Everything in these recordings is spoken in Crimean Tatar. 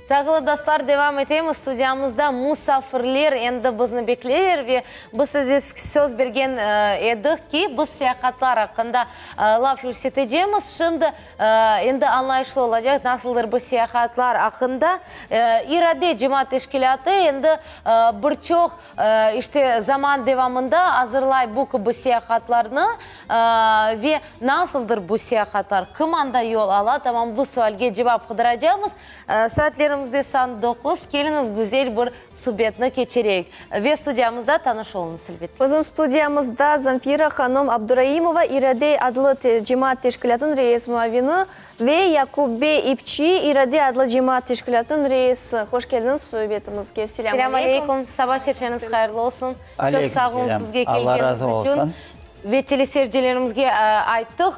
Sayğılı dostlar, devam etemiz. Studiyamızda musafirler endi bizni bekleyler ve biz size söz bergen edik ki, biz seyahatlar aqqında laf yürsetecemiz. Şimdi endi añlayışlı olacaq, nasıldır bu seyahatlar aqqında. İrade cemaat teşkilâtı endi bir çoq, işte, zaman devamında azırlay bu kibi seyahatlarnı. Ve nasıldır bu seyahatlar, kim anda yol ala, tamam bu sualge cevap qıdıracaqmız. Saatlerimizde san doquz, keliñiz güzel bir subetni keçireyik. Ve studiyamızda tanış oluñız, elbette. Bizim studiyamızda Zamfira hanım Abduraimova, İrade adlı cemaat teşkilâtınıñ reis muavini ve Yakub bey İpçi, İrade adlı cemaat teşkilâtınıñ reisi. Hoş keldiñiz subetimizge. Selâm Selâm aleyküm. Saba şerifleriñiz hayırlı olsun. Çoq sağ oluñız bizge kelgeniñiz içün. Ve teleseyircilerimizge ayttıq,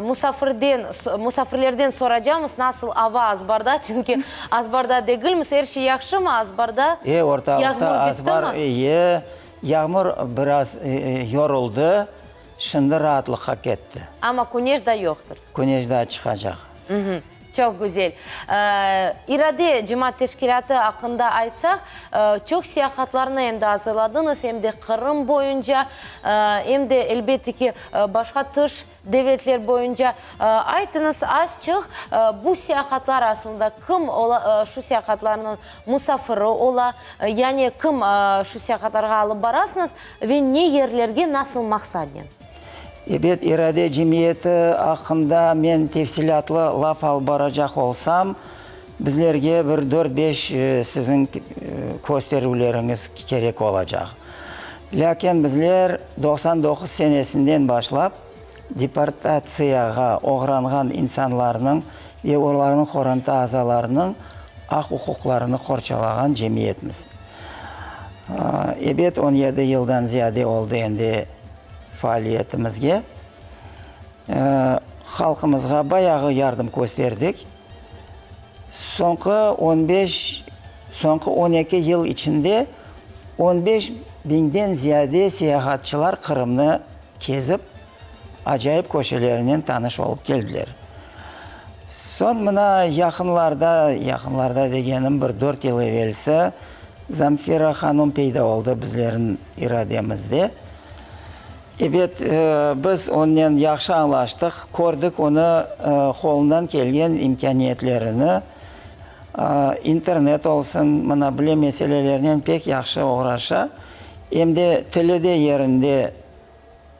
musafirden, musafirlerden soracamız, nasıl ava azbarda, çünki azbarda degilmiz, er şey yahşımı azbarda? E, ortalıqta azbar eyi, yağmur biraz yoruldı, şimdi raatlıqqa ketti. Amma küneş da yoqtır. Küneş daa çıqacaq. Çoq güzel. İrade cemaat teşkilâtı aqqında aytsaq, çoq seyahatlarnı endi azırladıñız, em de Qırım boyunca, em de, elbette ki, başqa tış devletler boyunca. Aytıñız azçıq, bu seyahatlar aslında kim ola, şu seyahatlarnıñ musafiri ola, yani kim şu seyahatlarğa alıp barasıñız ve ne yerlerge, nasıl maqsadnen? Ebet, İrade cemiyeti aqqında men tefsilâtlı laf alıp baracaq olsam, bizlerge bir dört-beş siziñ kösterüvleriñiz kerek olacaq. Lâkin bizler 99 senesinden başlap deportatsiyağa oğranğan insanlarnıñ ve olarnıñ qoranta azalarınıñ aq-uquqlarını qorçalağan cemiyetmiz. Ebet, 17 yıldan ziyade oldı endi faaliyetimizge. Halqımızğa bayağı yardım kösterdik. Soñki on beş, soñki on eki yıl içinde on beş biñden ziyade seyahatçılar Qırımnı kezip, acayip köşelerinen tanış olıp keldiler. Soñ mına yaqınlarda, yaqınlarda degenim bir dört yıl evelsi, Zamfira hanum peyda oldı bizlerniñ irademizde. Ebet, biz onnen yahşı añlaştıq, kördik onı qolundan kelgen imkâniyetlerini, internet olsun, mına bile meselelernen pek yahşı oğraşa, em de tili de yerinde,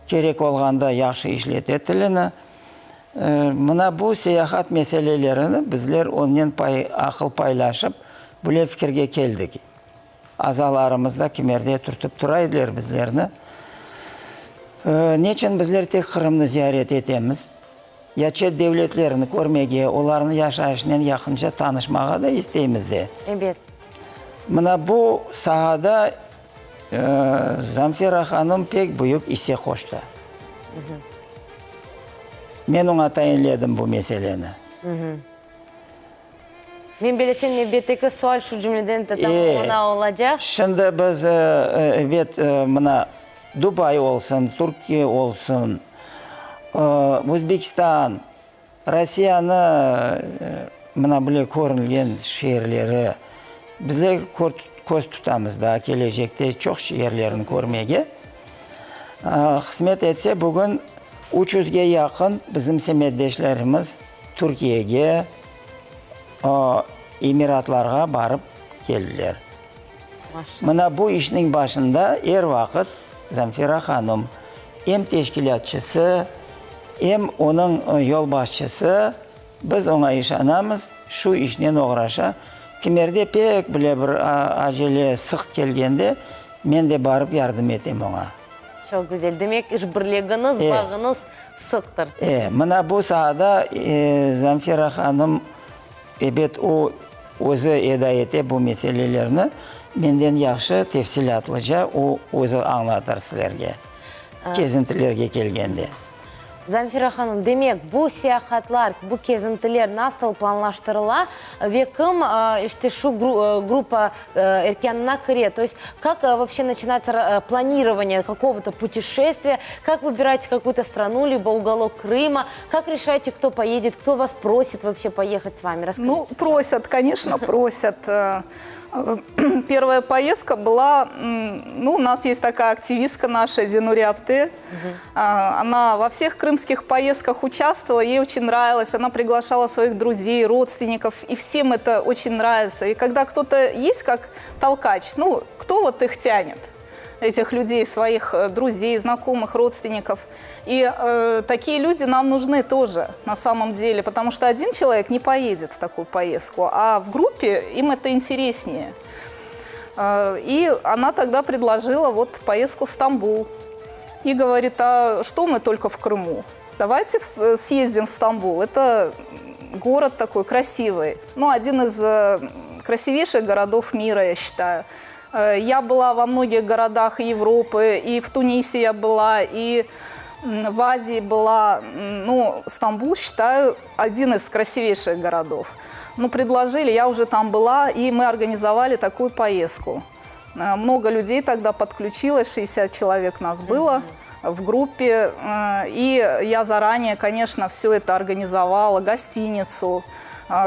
kerek olğanda yahşı işlete tilini. Mına bu seyahat meselelerini bizler onnen aqıl paylaşıp, bile fikirge keldik. Azalarımız da kimerde türtip tura ediler bizlerni. Neçün bizler tek Qırımnı ziyaret etemiz? Ya çet devletlerini körmege, olarnıñ yaşayışınen yaqınca tanışmağa da isteymiz de. Ebet. Mına bu sahada Zamfira hanım pek büyük isse qoştı. Men oña tayinledim bu meseleni. Men bilesem, nevbetteki sual şu cümleden de tam oña olacaq. Şimdi biz, ebet, mına, Dubay olsun, Türkiye olsun, Özbekistan, Rossiyanı mına böyle körüngen şeerleri, bizler köz tutamız daa kelecekte çoq yerlerini körmege. Qısmet etse, bugün üç yüzge yaqın bizim semetdeşlerimiz Türkiyege, Emiratlarğa barıp keldiler. Mına bu işniñ başında er vaqıt Zamfira hanım em teşkilâtçısı, em onıñ yolbaşçısı, biz oña işanamız, şu işnen oğraşa. Kimerde pek bile bir acele, sıq kelgende, men de barıp yardım etem oña. Çoq güzel. Demek, işbirligiñiz, bağıñız sıqtır. E, mına bu saada Zamfira hanım, ebet, o, özü eda ete bu meselelerni, menden yahşı, tefsilâtlıca o, özü añlatır sizlerge, kezintilerge kelgende. Zamfira hanım, demek, bu seyahatlar, bu kezintiler nasıl planlaştırıla ve kim, işte, şu gruppa erkânına kire? To est, kak voobşe načinayetsâ planирование kakogo-to putешествия, kak vıbiraете kakuyu-to stranu, libo ugolok Krıma, kak reşaете, kto poedet, kto vas prosit voobşe poehat s vami? Rasskажите. Nu, prosят, конечно, просят. Первая поездка была, ну, у нас есть такая активистка наша, Зинури Апте. Она во всех крымских поездках участвовала, ей очень нравилось. Она приглашала своих друзей, родственников, и всем это очень нравится. И когда кто-то есть как толкач, ну, кто вот их тянет? этих людей, своих э, друзей, знакомых, родственников. И э, такие люди нам нужны тоже на самом деле, потому что один человек не поедет в такую поездку, а в группе им это интереснее. Э, и она тогда предложила вот поездку в Стамбул. И говорит, а что мы только в Крыму? Давайте э, съездим в Стамбул. Это город такой красивый. Ну, один из э, красивейших городов мира, я считаю. Э, я была во многих городах Европы, и в Тунисе я была, и в Азии была. Ну, Стамбул, считаю, один из красивейших городов. Ну, предложили, я уже там была, и мы организовали такую поездку. Э, много людей тогда подключилось, 60 человек нас было в группе. Э, и я заранее, конечно, все это организовала, гостиницу,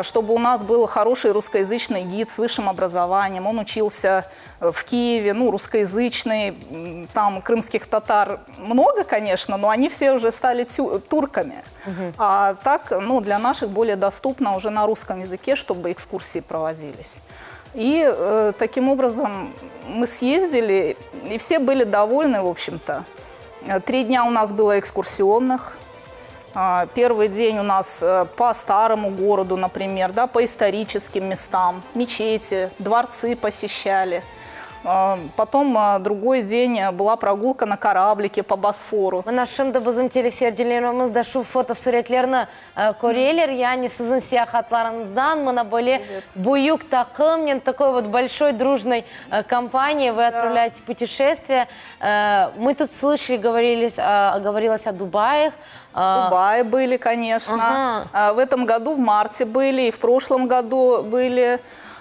чтобы у нас был хороший русскоязычный гид с высшим образованием. Он учился в Киеве, ну, русскоязычный, там крымских татар много, конечно, но они все уже стали турками. Угу. А так, ну, для наших более доступно уже на русском языке, чтобы экскурсии проводились. И э, таким образом мы съездили, и все были довольны, в общем-то. Три дня у нас было экскурсионных. Первый день у нас э, по старому городу, например, да, по историческим местам, мечети, дворцы посещали. Потом другой день была прогулка на кораблике по Босфору. Mına şimdi bizim teleseyircilerimiz de şu fotosuretlerni köreler, yani siziñ seyahatlarıñızdan mına böyle büyük taqımnen, takoy vot большой дружной компанией вы отправляетесь в путешествие. Мы тут слышали, говорились, говорилось о Дубаях. В Дубае были, конечно. Ага. В этом году в марте были, и в прошлом году были.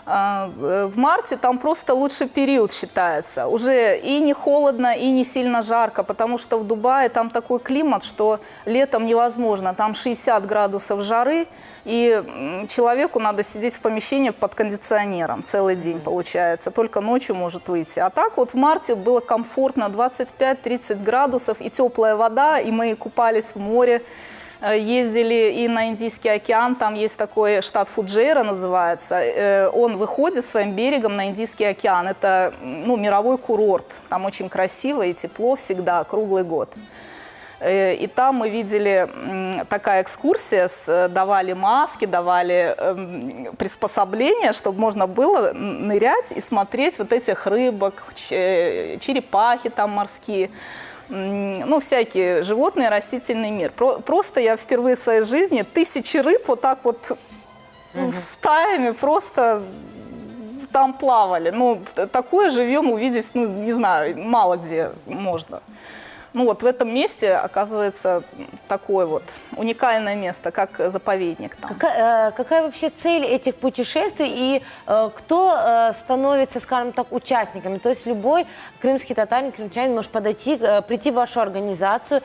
Э, в марте там просто лучший период считается. Уже и не холодно, и не сильно жарко, потому что в Дубае там такой климат, что летом невозможно. Там 60 градусов жары, и человеку надо сидеть в помещении под кондиционером целый день, получается. Только ночью может выйти. А так вот в марте было комфортно, 25-30 градусов, и теплая вода, и мы купались в море. Э, ездили и на Индийский океан, там есть такой штат Фуджейра называется, э, он выходит своим берегом на Индийский океан, это ну, мировой курорт, там очень красиво и тепло всегда, круглый год. Э, и там мы видели такая экскурсия, давали маски, давали эм, приспособления, чтобы можно было нырять и смотреть вот этих рыбок, черепахи там морские ну, всякие животные, растительный мир. Просто я впервые в своей жизни тысячи рыб вот так вот угу. стаями просто там плавали. Ну, такое живьем увидеть, ну, не знаю, мало где можно. Ну вот в этом месте оказывается такое вот уникальное место, как заповедник там. Какая, э, какая вообще цель этих путешествий и э, кто э, становится, скажем так, участниками? То есть любой крымский татарин, крымчанин может подойти, прийти в вашу организацию,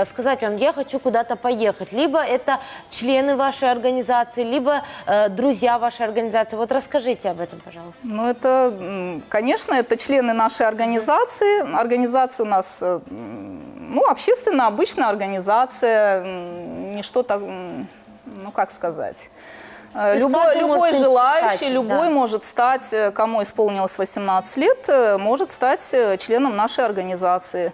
сказать вам, я хочу куда-то поехать. Либо это члены вашей организации, либо друзья вашей организации. Вот расскажите об этом, пожалуйста. Ну это, конечно, это члены нашей организации. Организация у нас ну, общественная, обычная организация, не что-то, ну, как сказать. Э, любой, любой желающий, любой да. может стать, э, кому исполнилось 18 лет, э, может стать членом нашей организации.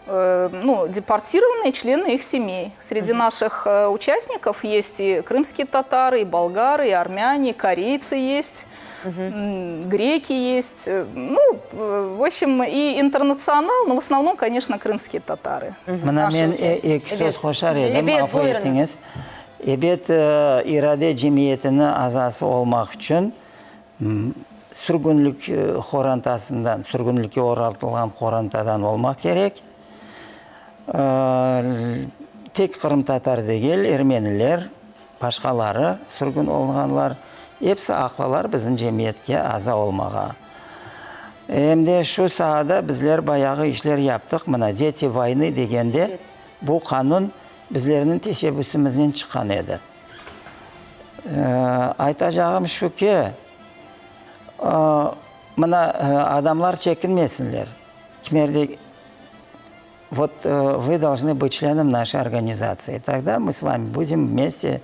Ну, депортированные члены их семей. Среди угу. наших участников есть и крымские татары, и болгары, и армяне, и корейцы есть угу. греки есть. Ну, в общем, и интернационал, но в основном, конечно, крымские татары. Mına men eki söz qoşar edim, afu etiñiz. Ebet, İrade cemiyetiniñ azası olmaq içün sürgünlik qorantasından, sürgünlikke oğratılğan qorantadan olmaq kerek. Tek qırımtatar degil, ermeniler, başqaları, sürgün olunğanlar, episi aqlılar bizim cemiyetke aza olmağa. Em de şu saada bizler bayağı işler yaptıq, mına, Deti voynı degende, bu qanun bizlerniñ teşebbüsimiznen çıqqan edi. Aytacağım şu ki, mına, adamlar çekinmesinler, kimerde Vot vı dolžnı bıt çlenom naşey organizatsiyi, togda mı s vami budem vmeste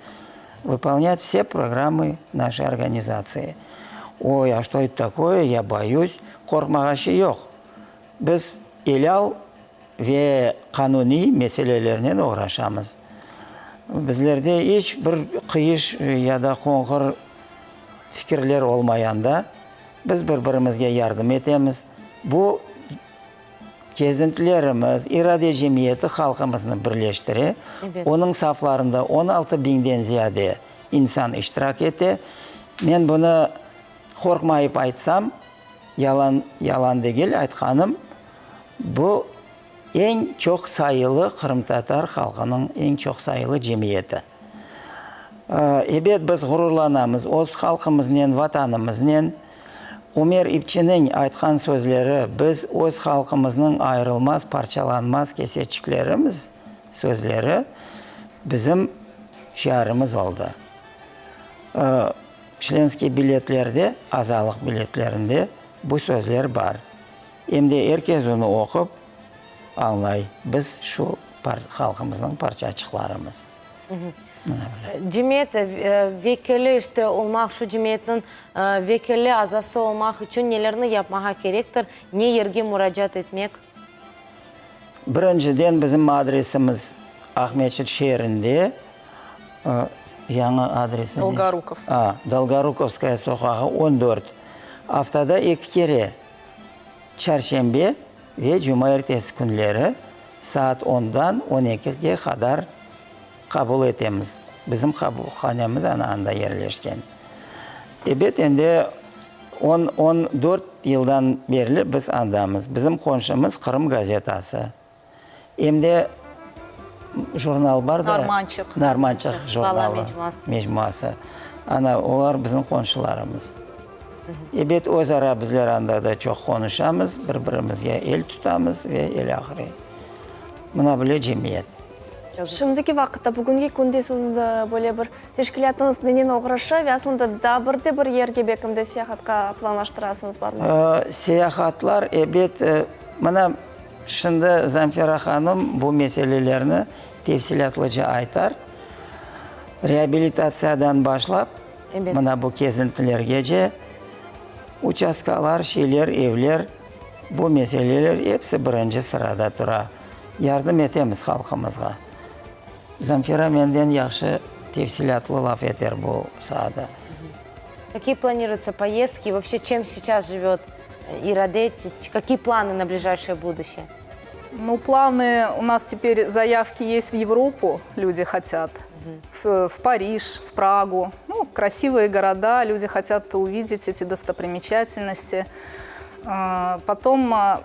vıpolnât vse programmı naşey organizatsiyi. Oy, a çto eto takoye, ya boyüs. Qorqmağa şey yoq. Biz elâl ve qanuniy meselelernen oğraşamız. Bizlerde iç bir qıyış ya da qonğur fikirler olmayanda, biz bir-birimizge yardım etemiz. Bu Kezintilerimiz, İrade cemiyeti halqımıznı birleştire, onıñ saflarında 16 biñden ziyade insan iştirak ete. Men bunı qorqmayıp aytsam, yalan, yalan degil aytqanım, bu eñ çoq sayılı qırımtatar halqınıñ eñ çoq sayılı cemiyeti. Ebet, biz ğururlanamız öz halqımıznen, Vatanımıznen. Ümer İpçiniñ aytqan sözleri, Biz öz halqımıznıñ ayırılmaz, parçalanmaz keseçiklerimiz sözleri bizim şiarımız oldı. Çlenskiy biletlerde, azalıq biletlerinde bu sözler bar. Em de er kes onı oqup añlay, biz şu halqımıznıñ parçaçıqlarımız. Cemiyet vekili işte olmaq, şu cemiyetniñ vekili, azası olmaq içün nelerni yapmağa kerektir, ne yerge muracaat etmek? Birinciden, bizim adresimiz Aqmescit şeerinde, yañı adresi ne? Dolgorukovskaya. Dolgorukovskaya soqağı, 14. Aftada eki kere, çarşenbe ve cumaertesi künleri saat ondan on ekige qadar qabul etemiz. Bizim qabulhanemiz ana anda yerleşken. Ebet, endi on, 14 yıldan berli biz andamız. Bizim qonşumız Qırım gazetası. Em de jurnal bar da. Narmançıq. Narmançıq jurnalı. Bala mecmuası. Ana, olar bizim qonşularımız. Ebet, öz ara bizler anda da çoq qonuşamız, bir-birimizge el tutamız ve ilâhre. Mına böyle cemiyet. Şimdiki vaqıtta, bugünki künde siz böyle bir teşkilâtıñız nenen oğraşa ve aslında daa bir de bir yerge belkim de seyahatqa planlaştırasıñız, barmı? Seyahatlar, ebet, mına şimdi Zamfira hanım bu meselelerni tefsilâtlıca aytar. Reabilitatsiyadan başlap, mına bu kezintilergece, uçastkalar, şeyler, evler, bu meseleler episi birinci sırada tura. Yardım etemiz halqımızğa. Zamfira menden yahşı tefsilâtlı laf eter bu saada. Kakiye planiruются poyezdki, voobşe çem seyças живет Irade, kakiye planı na blижayşее будущее? Ну, планы у нас теперь заявки есть в Европу, люди хотят. В, в Париж, в Прагу. Ну, красивые города, люди хотят увидеть эти достопримечательности. А, потом а,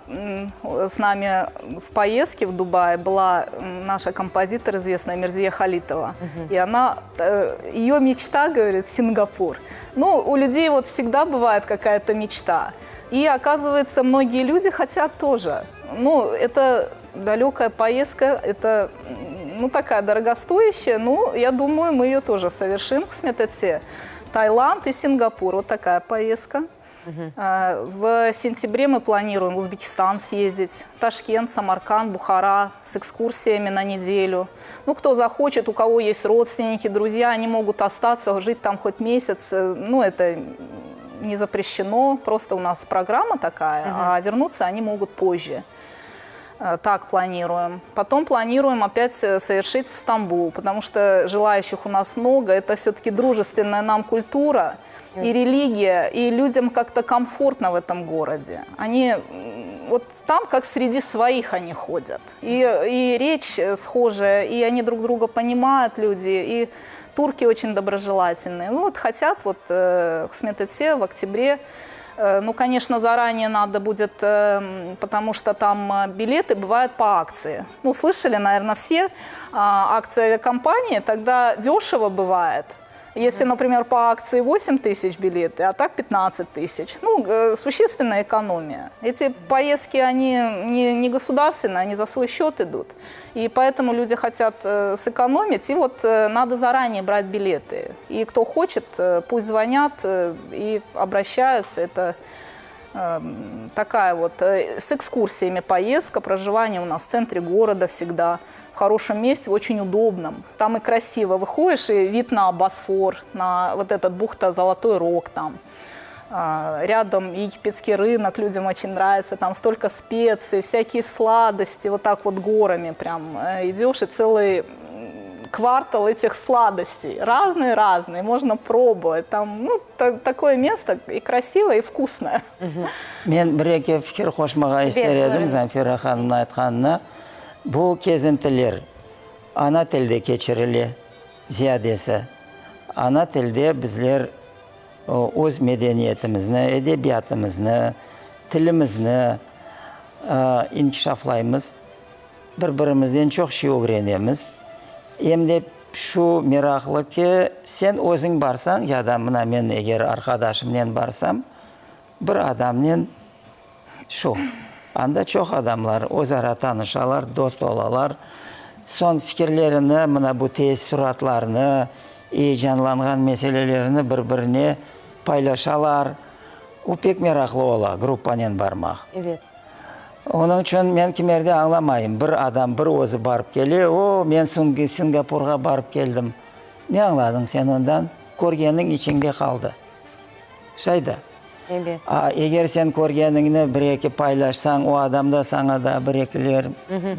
с нами в поездке в Дубае была наша композитор известная Мерзия Халитова. И она, э, ее мечта, говорит, Сингапур. Ну, у людей вот всегда бывает какая-то мечта. И оказывается, многие люди хотят тоже. Ну, это далекая поездка, это ну, такая дорогостоящая, ну, я думаю, мы ее тоже совершим qısmet etse. Таиланд и Сингапур, вот такая поездка. Угу. В сентябре мы планируем в Узбекистан съездить. Ташкент, Самарканд, Бухара с экскурсиями на неделю. Ну, кто захочет, у кого есть родственники, друзья, они могут остаться, жить там хоть месяц. Ну, это не запрещено, просто у нас программа такая, угу. а вернуться они могут позже. Так планируем. Потом планируем опять совершить в Стамбул, потому что желающих у нас много. Это все-таки дружественная нам культура и религия, и людям как-то комфортно в этом городе. Они вот там, как среди своих они ходят. И, и речь схожая, и они друг друга понимают, люди, и турки очень доброжелательные. Ну вот хотят вот э, qısmet etse в октябре. Ну, конечно, заранее надо будет, потому что там билеты бывают по акции. Ну, слышали, наверное, все, акции авиакомпании, тогда дешево бывает. Если, например, по акции 8 тысяч билеты, а так 15 тысяч. Ну, существенная экономия. Эти поездки, они не, не государственные, они за свой счет идут. И поэтому люди хотят сэкономить. И вот надо заранее брать билеты. И кто хочет, пусть звонят и обращаются. Это такая вот с экскурсиями поездка, проживание у нас в центре города всегда, в хорошем месте, в очень удобном. Там и красиво выходишь, и вид на Босфор, на вот этот бухта Золотой Рог там. Рядом египетский рынок, людям очень нравится, там столько специй, всякие сладости, вот так вот горами прям идешь, и целый квартал этих сладостей. Разные-разные, можно пробовать. Там, ну, такое место и красивое, и вкусное. Men bir-eki fikir qoşmağa ister edim Zamfira hanımnıñ aytqanına. Bu kezintiler ana tilde keçirile ziyadesi. Ana tilde bizler öz medeniyetimizni, edebiyatımıznı, tilimizni inkişaflaymız. Bir-birimizden çoq şey ögrenemiz. Em de şu meraqlı ki, sen özüñ barsañ, ya da mına men eger arqadaşımnen barsam, bir adamnen şu. Anda çoq adamlar öz ara tanışalar, dost olalar. Soñ fikirlerini, mına bu teessuratlarını, eyecanlanğan meselelerini bir-birine paylaşalar. O pek meraqlı ola, gruppanen barmaq. Ebet. Onıñ içün men kimerde añlamayım, bir adam bir özü barıp kele, o, men Singapurğa barıp keldim. Ne añladıñ sen ondan? Körgeniñ içiñde qaldı. Şay da. Ebet. A, eger sen körgeniñni bir-eki paylaşsañ, o adam da saña da bir-ekiler,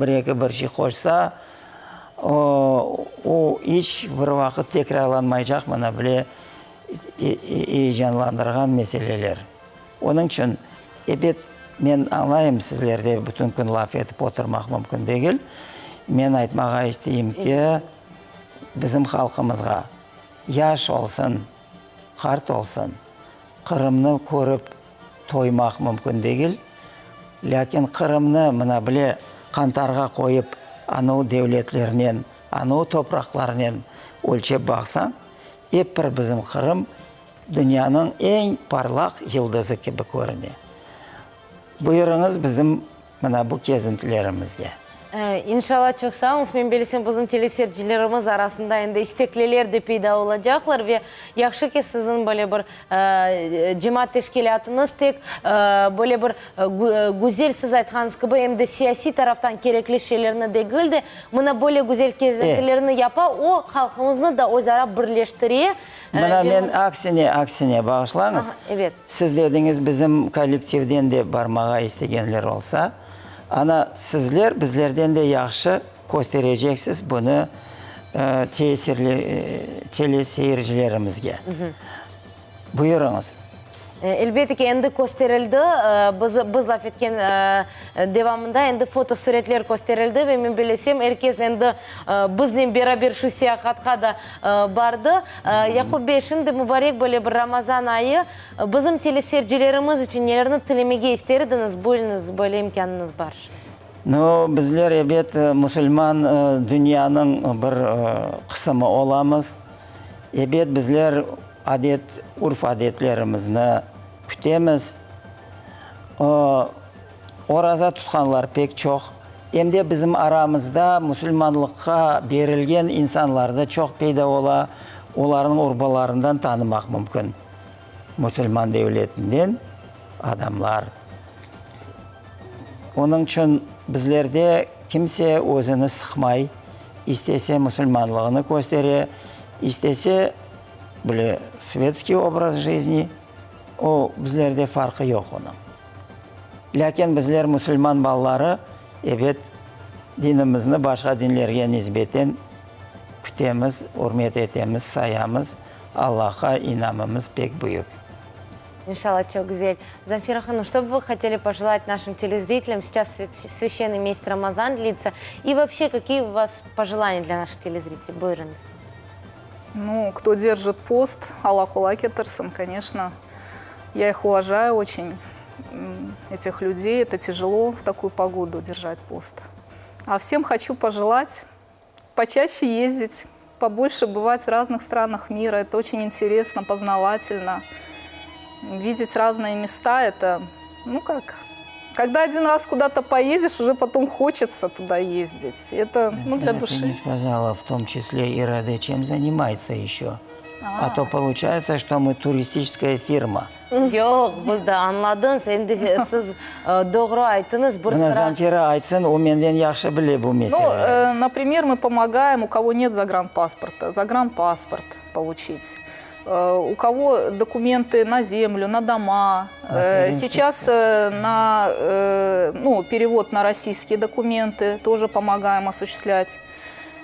bir-eki bir şey qoşsa, o, o iç bir vaqıt tekrarlanmaycaq mına bile eyecanlandırğan meseleler. Onıñ içün, ebet, men añlayım, sizlerde bütün kün laf etip oturmaq mümkün degil. Men aytmağa isteyim ki, bizim halqımızğa, yaş olsun, qart olsun, Qırımnı körip toymaq mümkün degil. Lâkin Qırımnı mına bile qantarğa qoyıp, anav devletlernen, anav topraqlarnen ölçep baqsañ, ep bir bizim Qırım Dünyanıñ eñ parlaq yıldızı kibi körüne. Buyurıñız bizim mına bu kezintilerimizge. İnşallah, çoq sağ oluñız. Men bilesem, bizim teleseyircilerimiz arasında endi istekliler de peyda olacaqlar ve yahşı ki, siziñ böyle bir cemaat teşkilâtıñız tek böyle bir güzel, siz aytqanıñız kibi, em de siyasiy taraftan kerekli şeylerni degil de, mına böyle güzel kezintilerni yapa, o, halqımıznı da öz ara birleştire. Mına men aksine, aksine, bağışlañız, siz dediñiz, bizim kollektivden de barmağa istegenler olsa, ana, sizler bizlerden de yahşı köstereceksiz bunı teleseyircilerimizge. Buyurıñız. Elbette ki, endi kösterildi. Biz, biz laf etken devamında endi fotosuretler kösterildi ve men bilesem, er kes endi biznen beraber şu seyahatqa da bardı. Yaqub bey, şimdi mubarek böyle bir Ramazan ayı. Bizim teleseyircilerimiz içün nelerni tilemege ister ediñiz? Buyurıñız, böyle imkânıñız bar. Nu, bizler, ebet, musulman dünyanıñ bir qısımı olamız. Ebet, bizler adet, urf-adetlerimizni kütemiz. O, oraza tutqanlar pek çoq. Em de bizim aramızda musulmanlıqqa berilgen insanlar da çoq peyda ola, olarnıñ urbalarından tanımaq mümkün, musulman devletinden adamlar. Onıñ içün bizlerde kimse özüni sıqmay, istese musulmanlığını köstere, istese bile svetskiy obraz jizni, o, bizlerde farqı yoq onıñ. Lâkin bizler musulman balaları, ebet, dinimizni başqa dinlerge nisbeten kütemiz, ürmet etemiz, sayamız, Allahqa inamımız pek büyük. İnşallah, çoq güzel. Zamfira hanım, что бы вы хотели пожелать нашим телезрителям? Сейчас священный месяц Рамазан длится. И вообще, какие у вас пожелания для наших телезрителей? Buyurıñız. Ну, кто держит пост, Alla qolay ketirsin, конечно. Я их уважаю очень, этих людей. Это тяжело в такую погоду держать пост. А всем хочу пожелать почаще ездить, побольше бывать в разных странах мира. Это очень интересно, познавательно. Видеть разные места – это, ну как, когда один раз куда-то поедешь, уже потом хочется туда ездить. Это, ну, для Ты не души. сказала, в том числе Ираде, чем занимается еще. А то получается, что мы туристическая фирма. Yoq, biz de añladıñız, endi siz doğru ayttıñız, bir Mına sıra. Zamfira aytsın, o menden yahşı bile bu Ну, meseleni. например, мы помогаем, у кого нет загранпаспорта, загранпаспорт получить. У кого документы на землю, на дома. Материнский Сейчас на, ну, перевод на российские документы тоже помогаем осуществлять.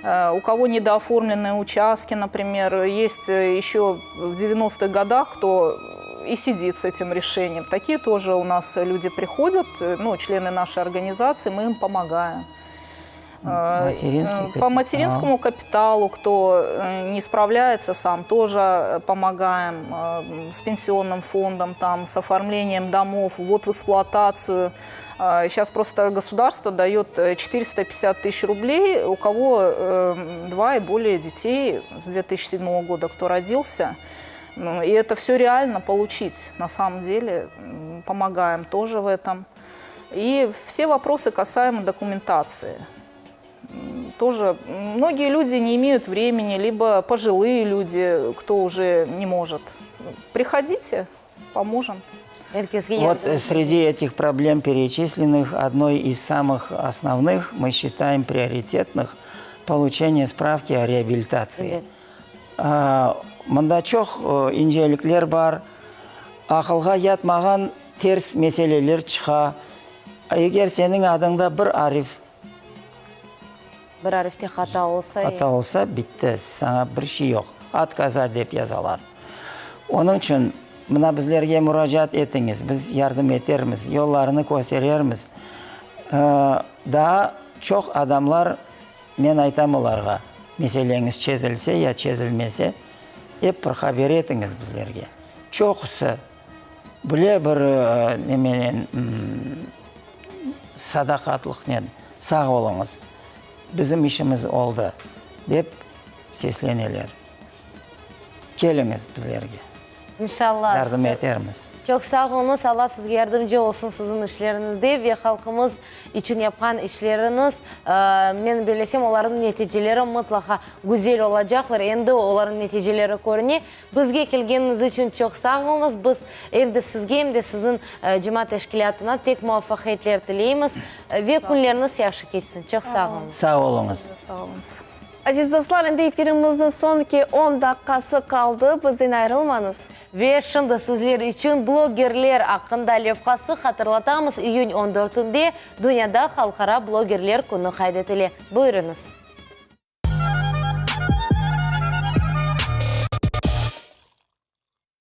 У кого недооформленные участки, например, есть еще в 90-х годах, кто и сидит с этим решением. Такие тоже у нас люди приходят, ну, члены нашей организации, мы им помогаем. Материнский По капитал. материнскому капиталу, кто не справляется сам, тоже помогаем с пенсионным фондом, там, с оформлением домов, ввод в эксплуатацию. Сейчас просто государство дает 450 тысяч рублей, у кого два и более детей с 2007 года, кто родился. Ну, и это все реально получить, на самом деле, помогаем тоже в этом. И все вопросы касаемо документации. Тоже многие люди не имеют времени, либо пожилые люди, кто уже не может. Приходите, поможем. Er keske Вот среди этих проблем перечисленных, одной из самых основных мы считаем приоритетных получение справки о реабилитации. Mında çoq incelikler bar, aqılğa yatmağan ters meseleler çıqa. Eger seniñ adıñda bir arif Bir arifte hata olsa. Hata olsa, bitti, saña bir şey yoq. Отказать dep yazalar. Onıñ içün mına bizlerge muracaat etiñiz, biz yardım etermiz, yollarını kösterermiz. Daa çoq adamlar, men aytam olarğa, meseleñiz çezilse ya çezilmese, ep bir haber etiñiz bizlerge. Çoqusı bile bir nemenen sadaqatlıqnen sağ oluñız, bizim işimiz oldı, dep sesleneler. Keliñiz bizlerge. İnşallah. Yardım etermiz. Çoq sağ oluñız, Alla sizge yardımcı olsun siziñ işleriñizde ve halqımız içün yapqan işleriñiz, men bellesem, olarnıñ neticeleri mıtlaqa güzel olacaqlar, endi olarnıñ neticeleri körüne. Bizge kelgeniñiz içün çoq sağ oluñız, biz em de sizge, em de siziñ cemaat teşkilâtına tek muvafaqiyetler tileymiz ve künleriñiz yahşı keçsin. Çoq sağ oluñız. Sağ oluñız. Sağ oluñız. Aziz dostlar, endi efirimizniñ soñki on daqqası qaldı, bizden ayırılmañız. Ve şimdi sizler içün blogerler aqqında levhası hatırlatamız, iyün on dörtünde dünyada Halqara blogerler künü qayd etile. Buyurıñız.